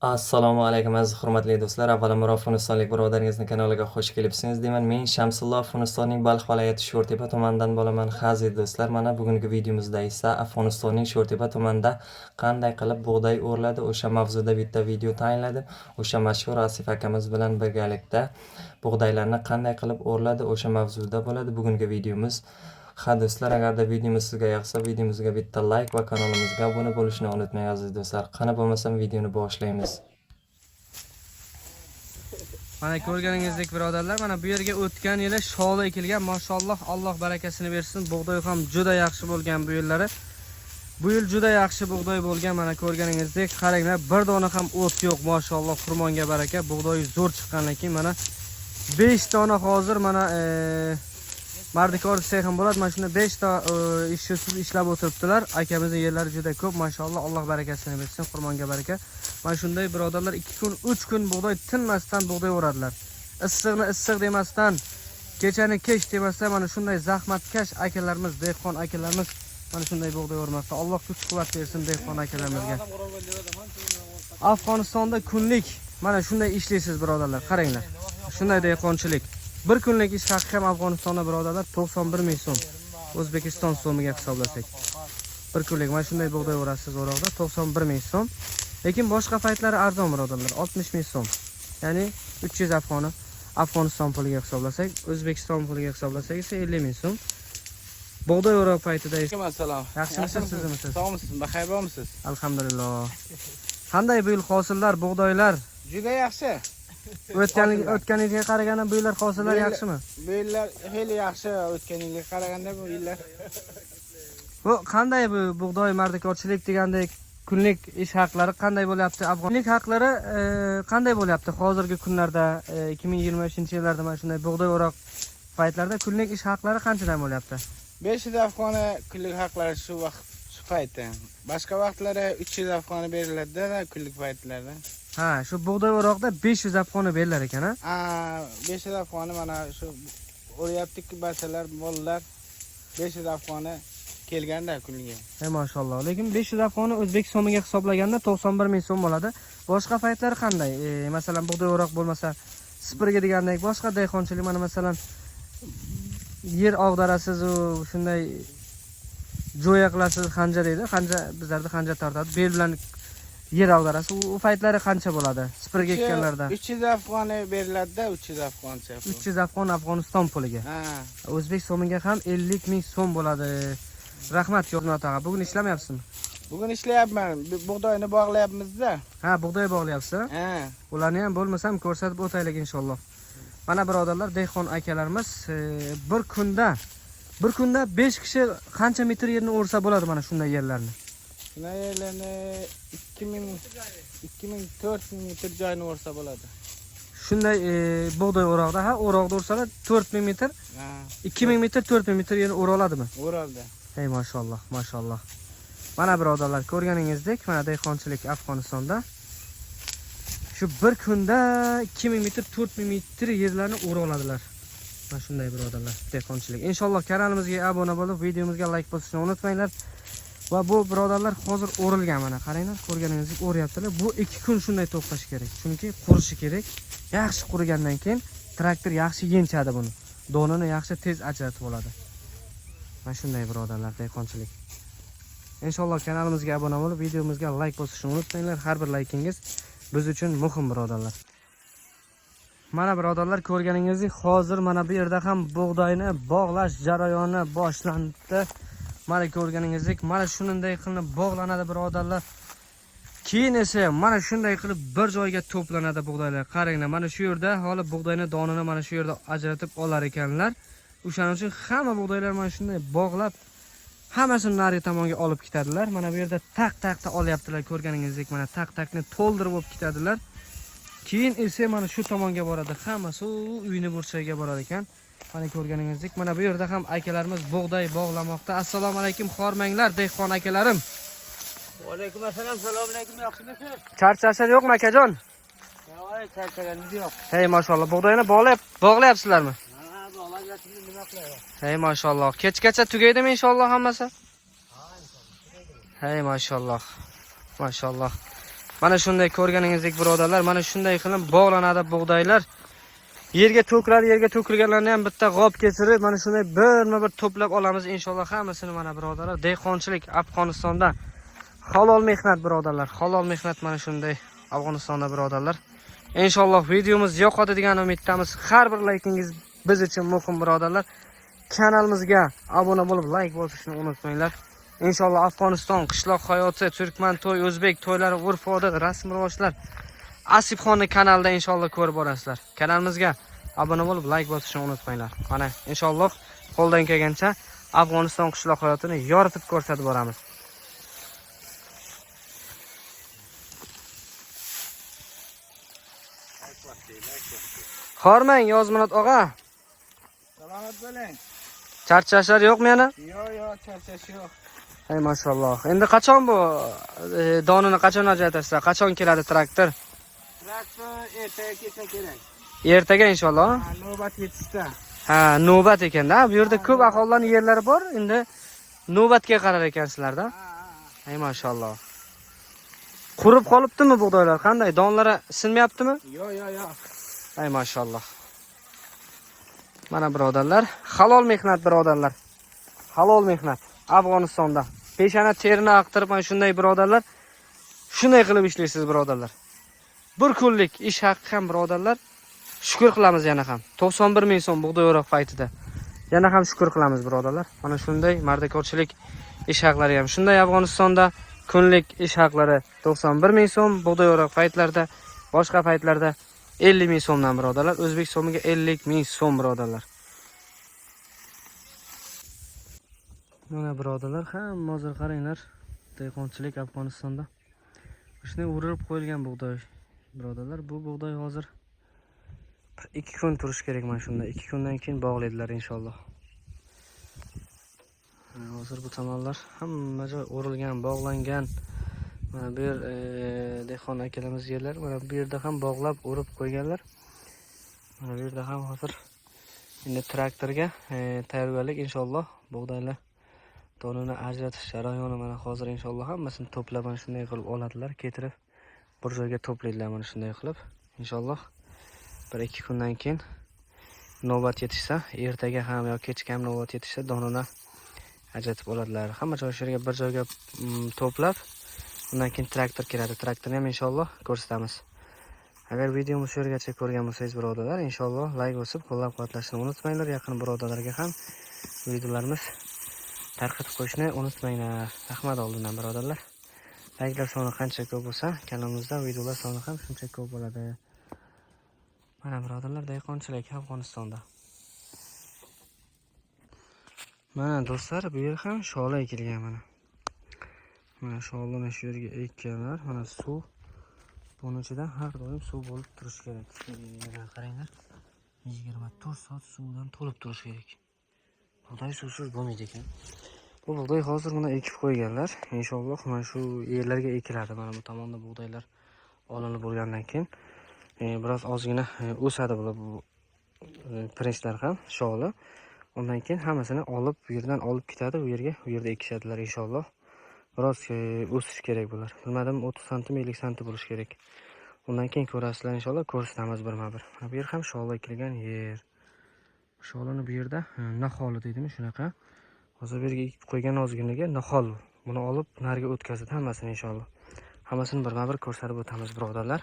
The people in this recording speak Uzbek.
Assalomu alaykum, aziz hurmatli do'stlar. Avvalambor, afg'onistonlik birodaringizni kanaliga xush kelibsiz deyman. Men Shamsullo, Afg'onistonning Balx viloyati Sho'rtepa tumanidan bo'laman. Ha, aziz do'stlar, mana bugungi videomizda esa Afg'onistonning Sho'rtepa tumanida qanday qilib bug'doy o'riladi, o'sha mavzuda bitta video tayinladim. O'sha mashhur Asif akamiz bilan birgalikda bug'doylarni qanday qilib o'riladi, o'sha mavzuda bo'ladi bugungi videomiz. Ha, do'stlar, agarda videomiz sizga yoqsa, videomizga bitta layk va kanalimizga obuna bo'lishni unutmang, aziz do'stlar. Qani bo'lmasam videoni boshlaymiz. Mana ko'rganingizdek, birodarlar, mana bu yerga o'tgan yili sholi ekilgan. Mashalloh, Alloh barakasini bersin. Bug'doy ham juda yaxshi bo'lgan bu yillari. Bu yil juda yaxshi bug'doy bo'lgan. Mana ko'rganingizdek, qaranglar, bir dona ham o't yo'q. Mashalloh, xurmonga baraka. Bug'doy zo'r chiqqandan keyin mana 5 dona hozir mana mardikor desak ham bo'ladi. Mana shunda 5 ta ishchisiz ishlab o'tiribdilar. Akamizning yerlari juda ko'p. Mashalloh, Alloh barakasini bersin, xurmonga baraka. Mana shunday, birodarlar, 2 kun, 3 kun bug'doy tinmasdan bug'doy o'radilar. Issiqni issiq demasdan, kechani kech demasdan mana shunday zahmatkash akalarimiz, dehqon akalarimiz mana shunday bug'doy o'rmoqda. Alloh kuch quvvat bersin dehqon akalarimizga. Afg'onistonda kunlik mana shunday ishlaysiz, birodarlar, qaranglar. Shunday dehqonchilik. Bir kunlik ish haqi ham Afg'onistonda, birodarlar, 91 ming so'm. O'zbekiston so'miga hisoblasak. Bir kunlik mana shunday bug'doy o'rasiz o'roqda 91 ming so'm. Lekin boshqa paytlari arzon, birodarlar, 60 ming so'm. Ya'ni 300 afg'oni Afg'oniston puliga hisoblasak, O'zbekiston puliga hisoblasak esa 50 ming so'm. Bug'doy o'roq paytida Alaykum assalom. Yaxshimisiz, sizmisiz? Sog'misiz, baxayr? Alhamdulillah. Qanday bu yil hosillar, bug'doylar? Juda yaxshi. O'tgan yilga qaraganda bu yillar hosillar yaxshimi? Bu yillar xeyli yaxshi, o'tgan yilga qaraganda bu yillar. Bu qanday, bu bug'doy mardikorchilik degandek kunlik ish haqlari qanday bo'lyapti? Afg'onlik haqlari qanday bo'lyapti hozirgi kunlarda, 2025-yillarda mana shunday bug'doy o'roq paytlarida kunlik ish haqlari qanchadan bo'lyapti? 500 afg'oni kunlik haqlari shu vaqt, shu paytda. Boshqa vaqtlari 300 afg'oni beriladi kunlik paytlarda. Ha, shu bug'doy o'roqda 500 afg'oni berilar ekan, ha? A, 500 afg'oni mana shu o'ryaptik barchalar, bolalar 500 afg'oni kelganda kunligi. E, mashalloh. Lekin 500 afg'oni o'zbek so'miga hisoblaganda 91 ming so'm bo'ladi. Boshqa paytlari qanday? Masalan, bug'doy o'roq bo'lmasa, sipirgi degandek boshqa dehqonchilik, mana masalan yer og'darasiz u shunday jo'ya qilasiz, xanja deydi. Xanja, bizlarda xanja tortadi. Bel bilan yer og'darasiz. U paytlari qancha bo'ladi? Sipirgi ekkanlarda. 300 afg'oni beriladi-da, 300 afg'oncha. 300 afg'on Afg'oniston puliga. Ha. O'zbek so'miga ham 50 ming so'm bo'ladi. Rahmat, Yo'lnot og'a. Bugun ishlamayapsizmi? Bugun ishlayapman. Bug'doyni bog'layapmiz-da. Ha, bug'doy bog'layapsiz? Ha. Ularni ham bo'lmasam ko'rsatib o'taylik inshaalloh. Mana, birodarlar, dehqon akalarimiz bir kunda 5 kishi qancha metr yerni o'rsa bo'ladi mana shunday yerlarni? Shunday yerlarni 2000, 2000, 4000 metr joyni o'rsa bo'ladi. Shunday bug'doy o'roqda, ha, o'roqda o'rsalar 4000 metr, Ha, 2000 metr, 4000 metr yerni o'ra oladimi? O'raldi. Ey mashalloh, mashalloh. Mana, birodarlar, ko'rganingizdek, mana dehqonchilik Afg'onistonda. Shu bir kunda 2000 metr, 4000 metr yerlarni o'ra oladilar. Mana shunday, birodarlar, dehqonchilik. Inshaalloh kanalimizga obuna bo'lib, videomizga layk bosishni unutmanglar. Va bu, birodarlar, hozir o'rilgan, mana qaranglar, ko'rganingizdek o'ryaptilar. Bu 2 kun shunday to'xtashi kerak. Chunki qurishi kerak. Yaxshi qurigandan keyin traktor yaxshi yenchadi buni. Donini yaxshi tez ajratib oladi. Mana shunday, birodarlar, dehqonchilik. Inshaalloh kanalimizga obuna bo'lib, videomizga layk bosishni unutmanglar. Har bir laykingiz biz uchun muhim, birodarlar. Mana, birodarlar, ko'rganingizdek hozir mana bu yerda ham bug'doyni bog'lash jarayoni boshlandi. Mana ko'rganingizdek, mana shunday qilib bog'lanadi, birodarlar. Keyin esa mana shunday qilib bir joyga to'planadi bug'doylar. Qaranglar, mana shu yerda hali bug'doyni donini mana shu yerda ajratib olar ekanlar. O'shaning uchun hamma bug'doylar mana shunday bog'lab, hammasini nari tomonga olib ketadilar. Mana bu yerda taq taqda olyaptilar, ko'rganingizdek, mana taq taqni to'ldirib olib ketadilar. Keyin esa mana shu tomonga boradi. Hammasi u uyini burchagiga borar ekan. Mana ko'rganingizdek, mana bu yerda ham akalarimiz bug'doy bog'lamoqda. Assalomu alaykum, hormanglar, dehqon akalarim. Alaykum assalom, assalomu alaykum, yaxshimisiz? Charchashlar yo'qmi, akajon? Voy, charchaganimiz yo'q. Hey, mashalloh, bug'doyni bog'lab bog'layapsizlarmi? Ha, bog'lab yotibmiz, nima qilaylik? Hey, mashalloh. Kechgacha tugaydimi inshaalloh hammasi? Hey, mashalloh. Mashalloh. Mana shunday ko'rganingizdek birodarlar, mana shunday qilib bog'lanadi bug'doylar. Yerga to'kiladi, yerga to'kilganlarni ham bitta g'ob ketirib, mana shunday birma-bir to'plab olamiz inshaalloh hammasini mana birodarlar. Dehqonchilik Afg'onistonda halol mehnat birodarlar, halol mehnat mana shunday Afg'onistonda birodarlar. Inshaalloh videomiz yoqadi degan umiddamiz. Har bir laykingiz biz uchun muhim birodarlar. Kanalimizga obuna bo'lib like bosishni unutmanglar. Inshaalloh Afg'oniston qishloq hayoti, turkman to'y, o'zbek to'ylari, urf-odat, rasm-rivojlar Asibxonni kanalida inshaalloh ko'rib borasizlar. Kanalimizga obuna bo'lib like bosishni unutmanglar. Mana inshaalloh qo'ldan kelgancha Afg'oniston qishloq hayotini yoritib ko'rsatib boramiz. Hormang Yozmurat og'a. Salomat bo'ling. Charchashlar yo'qmi yana? Yo'q, yo'q, charchash yo'q. Ey mashalloh. Endi qachon bu donini qachon ajratasizlar? Qachon keladi traktor? Traktor ertaga kelsa kerak. Ertaga inshaalloh. Ha, navbat yetishsa. Ha, navbat ekanda. Bu yerda ko'p aholilarning yerlari bor. Endi navbatga qarar ekansizlarda. Ha, Ey mashalloh. Qurib qolibdimi bug'doylar? Qanday? Donlari sinmayaptimi? Yo'q, yo'q, yo'q. Ey mashalloh. Mana birodarlar, halol mehnat birodarlar. Halol mehnat Afg'onistonda. Peshana terini aqtirib mana shunday birodarlar, shunday qilib ishlaysiz birodarlar. Bir kunlik ish haqqi ham birodarlar, shukr qilamiz yana ham. 91 ming so'm bug'doy o'roq paytida. Yana ham shukr qilamiz birodarlar. Mana shunday mardikorchilik ish haqlari ham shunday Afg'onistonda kunlik ish haqlari 91 ming so'm bug'doy o'roq paytlarida, boshqa paytlarda 50 ming so'mdan birodarlar. O'zbek so'miga 50 ming so'm birodarlar. Mana birodarlar, hamma hozir qaranglar, dehqonchilik Afg'onistonda. Shunday urilib qo'yilgan bug'doy birodarlar. Bu bug'doy hozir 2 kun turish kerak mana shunda. 2 kundan keyin bog'laydilar inshaalloh. Hozir bu tomonlar hamma joy o'rilgan, bog'langan. Mana bu yer dehqon akalarimiz yerlar. Mana bu yerda ham bog'lab o'rib qo'yganlar. Mana bu yerda ham hozir endi traktorga tayyorgarlik inshaalloh bug'doylar donini ajratish jarayoni mana hozir inshaalloh hammasini to'plab mana shunday qilib oladilar, ketirib bir joyga to'playdilar mana shunday qilib. Inshaalloh 1-2 kundan keyin navbat yetishsa, ertaga ham yoki kechga ham navbat yetishsa donini ajratib oladilar. Hamma joy shu yerga bir joyga to'plab, undan keyin traktor keladi. Traktorni ham inshaalloh ko'rsatamiz. Agar videomizni shu yergacha ko'rgan bo'lsangiz birodarlar, inshaalloh like bosib qo'llab-quvvatlashni unutmanglar. Yaqin birodarlarga ham videolarimiz tarqatib qo'yishni unutmanglar. Rahmat oldindan birodarlar. Likelar soni qancha ko'p bo'lsa, kanalimizda videolar soni ham shuncha ko'p bo'ladi. Mana birodarlar, dehqonchilik Afg'onistonda. Mana do'stlar, bu yer ham shola ekilgan mana. Mana sholini shu yerga ekkanlar. Mana suv buni ichida har doim suv bo'lib turishi kerak. Mana qaranglar. 24 soat suvdan to'lib turishi kerak. Bug'doy suvsiz bo'lmaydi ekan. Bu bug'doy hozir buni ekib qo'yganlar. Inshaalloh mana shu yerlarga ekiladi. Mana bu tomonda bug'doylar olinib bo'lgandan keyin biroz ozgina o'sadi bular, bu pirinchlar ham sholi. Undan keyin hammasini olib bu yerdan olib ketadi, u yerga, u yerda ekishadilar inshaalloh. Biroz o'sish kerak bular. Bilmadim, 30 santim, 50 santim bo'lishi kerak. Undan keyin ko'rasizlar inshaalloh, ko'rsatamiz birma-bir. Mana bu yer ham sholi ekilgan yer. Sholini bu yerda naholi deydimi shunaqa. Hozir bu yerga ekib qo'ygan ozginaga nahol. Buni olib nariga o'tkazadi hammasini inshaalloh. Hammasini birma-bir ko'rsatib o'tamiz birodarlar.